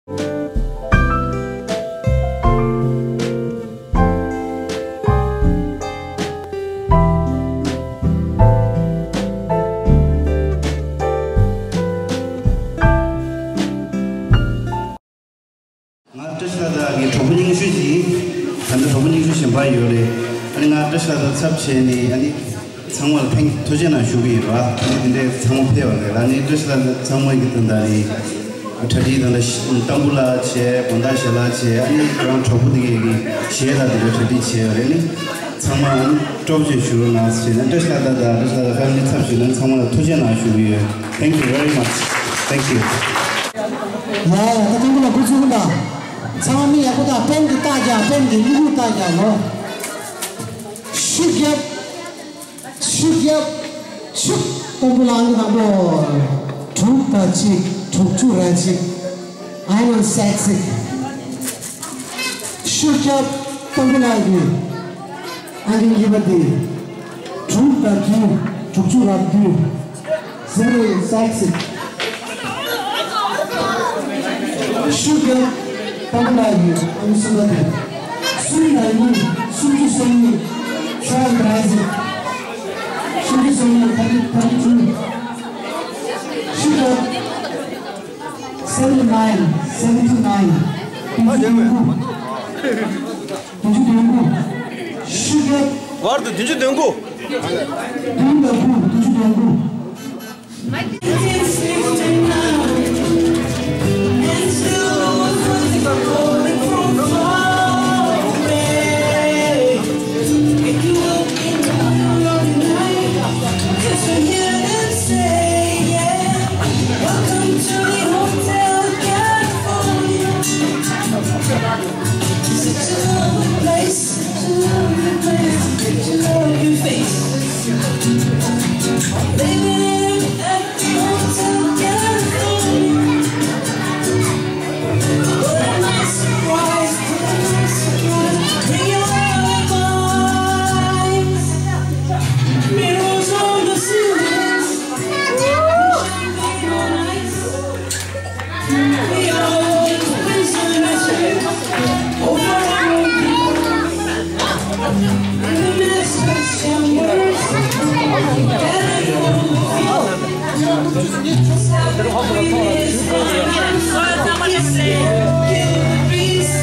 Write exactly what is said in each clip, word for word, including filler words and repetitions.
ང་བཀྲ་ཤིས་ལྷ་དར་གྱི་གྲོགས་པོ་རྙིང་ཤོས་ཅིག་ཡིན། ད་ལྟ་གྲོགས་པོ་རྙིང་ཤོས་གཞན་པ་ཡོད་རེད། ཨ་ནི་ང་བཀྲ་ཤིས་ལྷ་དར་ཚབ་བྱས་ནས་ཨ་ནི་ཚང་མ་ལ་ཐེངས་ཐུགས་རྗེ་གནང་ཞུ་གི་ཡོད་ར། ཨ་ནི་དེ་འདྲའི་ཚང་མ་ཕེབས་པ་རེད། ཨ་ནི་བཀྲ་ཤིས་ལྷ་དར་ཚང་མ་གི་དོན་དག་རེད། གྲ་སྒྲིག་དང་ལ་ཏམ་བུ་ལ་བྱས། དགོང་དག་ཞལ་ལག་བྱས། ཨ་ནི་ཁོ་རང་གྲོགས་པོ་དེ་གའི་གཞས་ལ་དེ་འདྲའི་གྲ་སྒྲིག་བྱས་ཡོད་རེད། ཨ་ནི་ཚང་མ་ཨ་ནི་སྤྲོ་པོ་བྱས་བཞུགས་རོགས་གནང་ཟེར་ནས། བཀྲ་ཤིས་ལྷ་དར་དང་བཀྲ་ཤིས་ལྷ་དར་ཕེ་མི་ལི་ཚབ་ཞུས་ནས་ཚང་མ་ལ་ཐུགས་རྗེ་གནང་ཞུ་གི་ཡོད། Thank you very much. Thank you. ཡ་ཡ། ད་ཀྲུང་གོ་ལ་འགོ་ཚུགས་དང་། ཚང་མ་མི་ཡག་པོ་དང་། པེན་གྱི་རྟགས་རྒྱག་པེན་གྱི་གཡུ་གུ་རྟགས་རྒྱག་ལོ། ཤུགས་རྒྱབ། ཤུགས་རྒྱབ། ཤུགས། ཏམ་བུ་ལ་ཨང་ཀི་དང་པོ། དྲུག་དང་གཅིག་དྲུག་ཅུ་རེ་གཅིག I want sexy. ཤུགས་རྒྱབ། ཏམ་བུ་ལ་གི་ཨང་ཀི་གཉིས་པ་དེ། དྲུག་དང་བདུན། དྲུག་ཅུ་རེ་བདུན། Very sexy. ཤུགས་རྒྱབ། ཏམ་བུ་ལ་གི་ཨང་ཀི་གསུམ་པ་དེ། གསུམ་དང་གཉིས། སུམ་ཅུ་སོ་གཉིས། Try and rise it. སུམ་ཅུ་སོ་གཉིས། ཐ་ཐི་ཐ་ཐི་ཊུ། ཤུགས་རྒྱབ། Seventy nine, seventy nine. བདུན་ཅུ་དོན་དགུ། བདུན་ཅུ་དོན་དགུ། ཤུགས་རྒྱབ། བར་དུ་བདུན་ཅུ་དོན་དགུ། བདུན་དང་དགུ། བདུན་ཅུ་དོན་དགུ། Just to hear them say, yeah, welcome to the Hotel California. Such a lovely place, such a lovely place, such a lovely face. Living at the Hotel California. What am I surprised? What am I surprised? Bring your alibi. Mirrors on the ceiling. Champagne on ice. We are all prisoners of our own people. And the master's chambers. Kill the beast.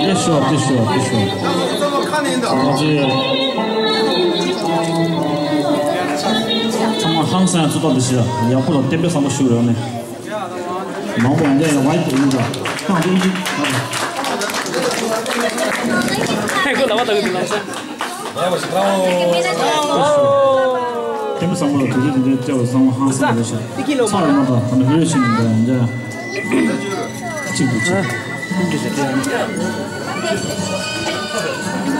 ཏེ་ཤོ་ཏེ་ཤོ་ཏེ་ཤོ། ང་ཚོས་ཚང་མ་ཧང་སང་ཚོད་ལྟ་འདི་ཞིག་ཡག་པོ་དང་བརྟན་པའི་བསམ་བློ་ཞུ་རོགས་ནས། མང་པོ་ཡང་འདི་ཡང་ཝའི་ཏེ་ཡིན་ད། ཏང་ཏེ་ཡིན། ཧེ་ཁོ་ལ་བ་ད་གི་ལ་ས། བརྟན་པའི་བསམ་བློ་དུས་ཚོད་འདི་འདྲའི་བཅར་བ་ཚང་མ་ཧང་སང་རེད་ཤག་ཚར་རེད་མ་གཏོགས་ད་ནི་ཧུར་ཤིང་འདི་འདྲ་འདྲ། གཅིག་ཏུ་གཅིག་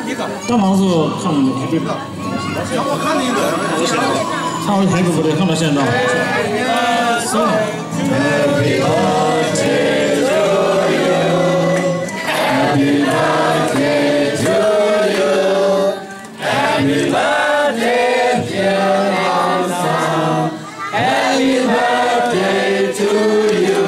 ད་ང་ཚོ་ཁམས་ནས་ཁ་ཏོན་ཁམས་ལ་ཧེ་གོ་བ་རེད། ཁམས་ལ་བཤད་འདྲ། སོ། Happy birthday to you. Happy birthday to you. Happy birthday, dear Lawson. Happy birthday to you.